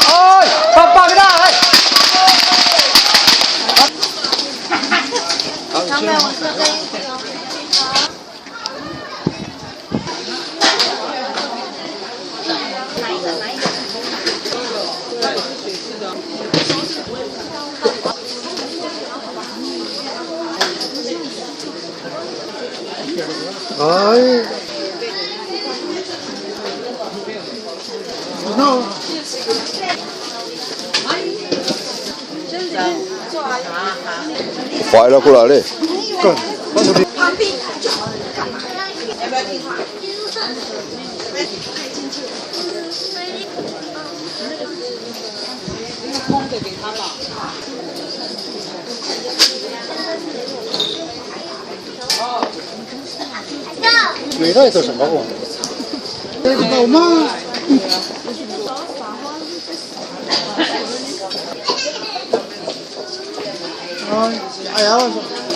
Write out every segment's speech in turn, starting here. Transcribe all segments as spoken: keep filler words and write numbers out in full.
哎，棒棒的，哎。哎。Wala ko lali.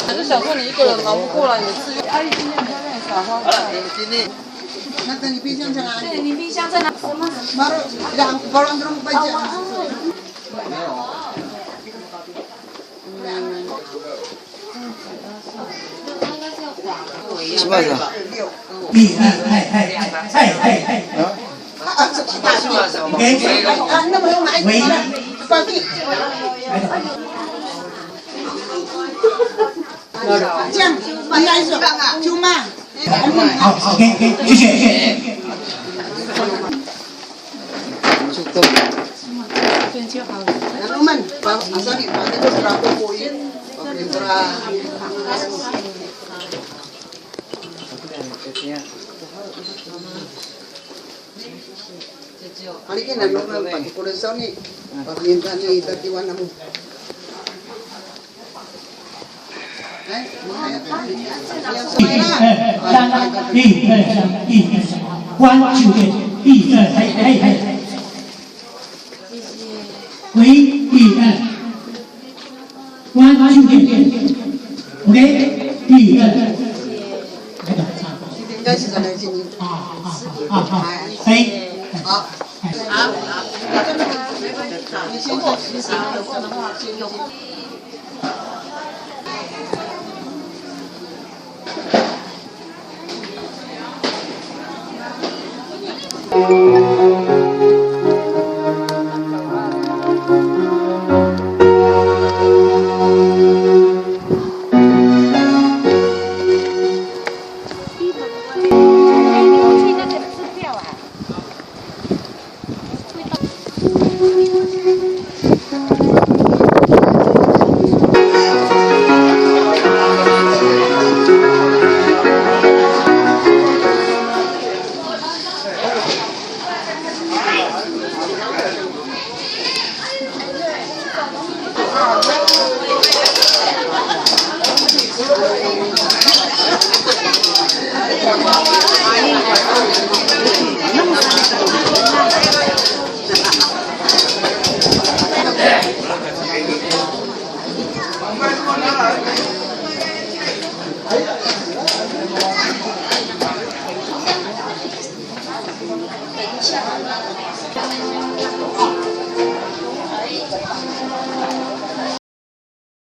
还是想说你一个人忙不过来，你自愿。阿姨今天在那里撒花。那等你冰箱在哪里？对，你冰箱在哪？什么？Baru, ya, baru androng pa dyan. 什么意思啊？这样，你来说，舅妈。好，OK，OK，谢谢，谢谢。 Haliki nanomen, patokolen sawni, paminta ni tatiwan namo. 一二三，一二三，一二三，one two three，一二，嘿，嘿，嘿。喂，一二。One two three，OK，一二。好，好，好，好，哎，好，好，好。